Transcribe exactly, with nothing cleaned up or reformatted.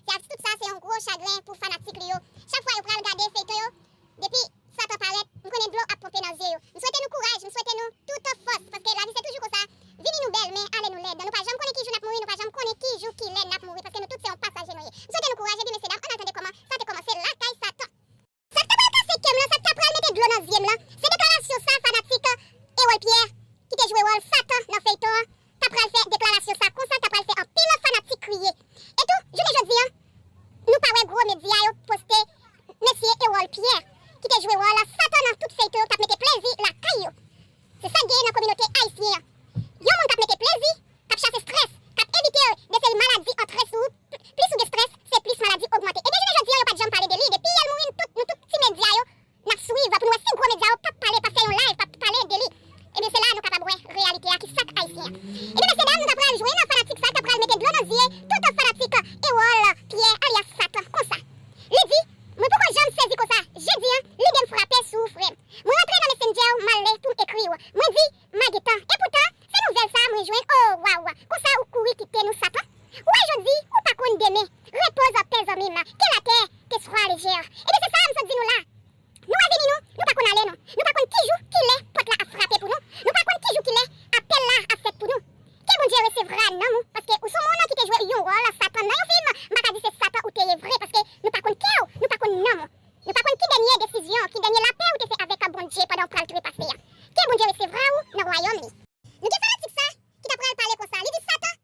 Tout sa se yon gwo chagren pou fanatik li yo. Chak fwa yo pral gade feyton yo, depi Satan parèt, m konnen dlo ap ponpe nan zye yo. M swete nou kouraj, m swete nou tout fòs, paske lavi se toujou konsa. Vini nou bèl, men ale nou lèd. Nou pa janm konnen ki jou n ap mouri, nou pa janm konnen ki jou, ki lè n ap mouri, paske nou tout se yon pasaje nou ye. M swete nou kouraj, epi mesye dam, ann al tande kòman sa te kòmanse lakay Satan. Sa k ta pral kase kè m lan, sa k ta pral mete dlo nan zye m lan, se deklarasyon sa fanatik Erol Pierre, ki te jwe wòl Satan nan feyton an, ta pral fè deklarasyon sa konsa, ta pral fè anpil fanatik kriye. E tou, jounen jodi an, nou pa wè gwo medya yo poste mesye Erol Pierre, ki te jwe wòl Satan nan tout feyton yo, k ap mete plezi lakay yo. Se sa k genyen nan kominote ayisyen an. Yon moun k ap mete plezi, k ap chase strès, k ap evite de seri maladi antre sou ou. Plis ou gen strès, se plis maladi ogmante. Ebyen, jounen jodi an, yo pa t janm pale de li. Depi Erol mouri, nou tout, nou tout ti medya yo, n ap swiv pou nou wè si gwo medya yo p ap pale, p ap fè yon live, p ap pale de li. Ebyen, se la nou kapab wè reyalite a, ki sa k ayisyen an. Ebyen, mesye dam, nou ta pral jwenn fanatik sa, ta pral mete dlo nan zye tout fanatik Erol Pierre, alyas Satan, konsa. Li di, mwen poko janm sezi konsa, jodi an, lide m frape sou ou, frè m. Mwen rantre nan Messenger ou, m ale pou m ekri w. Mwen di, m a gentan. Epoutan, se nouvèl sa mwen jwenn, o, waw,